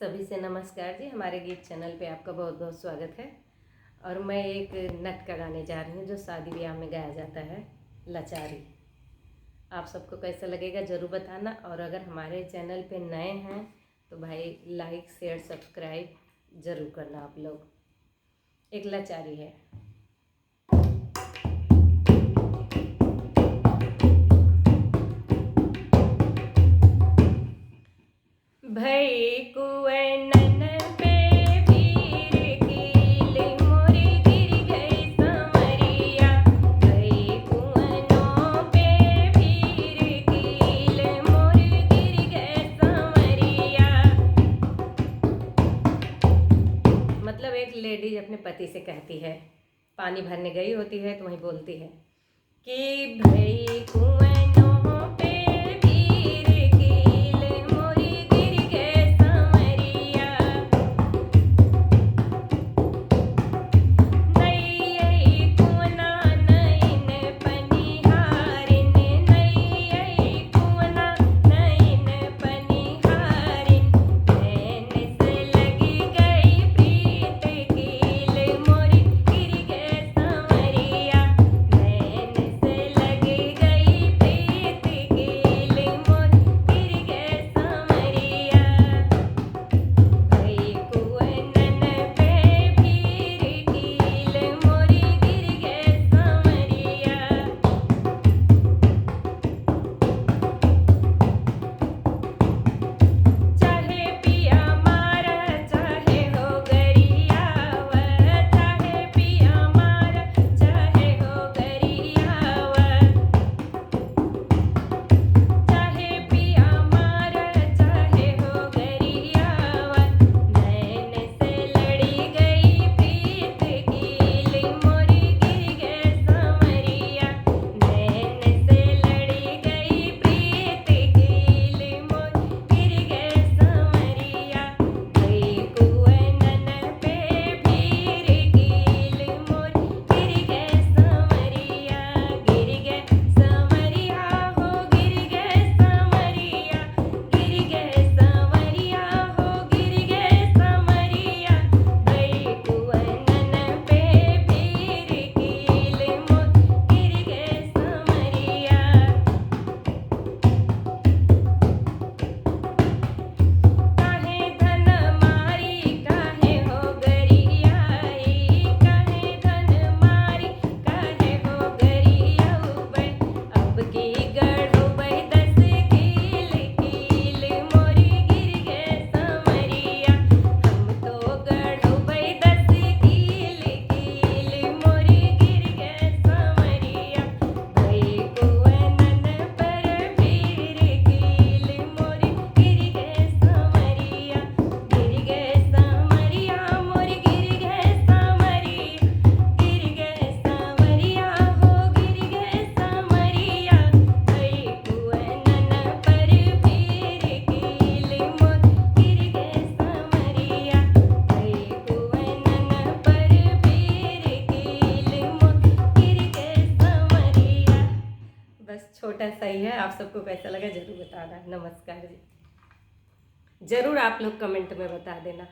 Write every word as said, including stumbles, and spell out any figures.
सभी से नमस्कार जी, हमारे गीत चैनल पे आपका बहुत बहुत स्वागत है। और मैं एक नटका गाने जा रही हूँ जो शादी ब्याह में गाया जाता है, लाचारी। आप सबको कैसा लगेगा जरूर बताना, और अगर हमारे चैनल पे नए हैं तो भाई लाइक शेयर सब्सक्राइब जरूर करना आप लोग। एक लाचारी है। भई कुअनन पे भीर कील मोर गिर गए सांवरिया। भई कुअनों पे भीर कील मोर गिर गए सांवरिया। मतलब एक लेडीज अपने पति से कहती है, पानी भरने गई होती है तो वहीं बोलती है कि भई कुअनों पे भीर कील मोर गिर गए सांवरिया। नई आई कुअना नैन पनिहारिन, नई आई कुअना नैन पनिहारिन, नैन से लगी गई प्रीत कील मोर गिर गए सांवरिया। नैन से लगी गई प्रीत कील मोर गिर गए सांवरिया। भई कुअनन पे भीर कील मोर गिर गए सांवरिया। चाहे पिया मारा, चाहे हो गरियावा, चाहे पिया मारा, चाहे हो गरियावा। चाहे पिया मारा, चाहे हो गरियावा, नैन से लड़ी गई प्रीत कील मोर गिर गए सांवरिया। नैन से लड़ी गई प्रीत कील मोर गिर गए सांवरिया। भई कुअनन पे भीर कील मोर गिर गए सांवरिया। गिर गए सांवरिया हो, गिर गए सांवरिया। गिर गए सांवरिया हो, गिर गए सांवरिया। भई कुअनन पे भीर कील मोर गिर गए सांवरिया। काहे धन मारी, काहे हो गरियाई, काहे धन मारी, काहे हो गरियाउबै। अब की गढ़उबै दस कील, कील मोर गिर गए सांवरिया। हम तो गढ़उबै दस कील, कील मोर गिर गए सांवरिया। भई कुअनन पर भीर कील मोर गिर गए सांवरिया। गिर गए सांवरिया मोर गिर गए सांवरिया। गिर गए सांवरिया हो गिर गए सांवरिया। भई कुअनन पर भीर कील मोर गिर गए सांवरिया। भई कुअनन पर भीर कील मोर गिर गए सांवरिया। बस छोटा सा ही है, आप सबको कैसा लगा जरूर बताना। नमस्कार जी, जरूर आप लोग कमेंट में बता देना।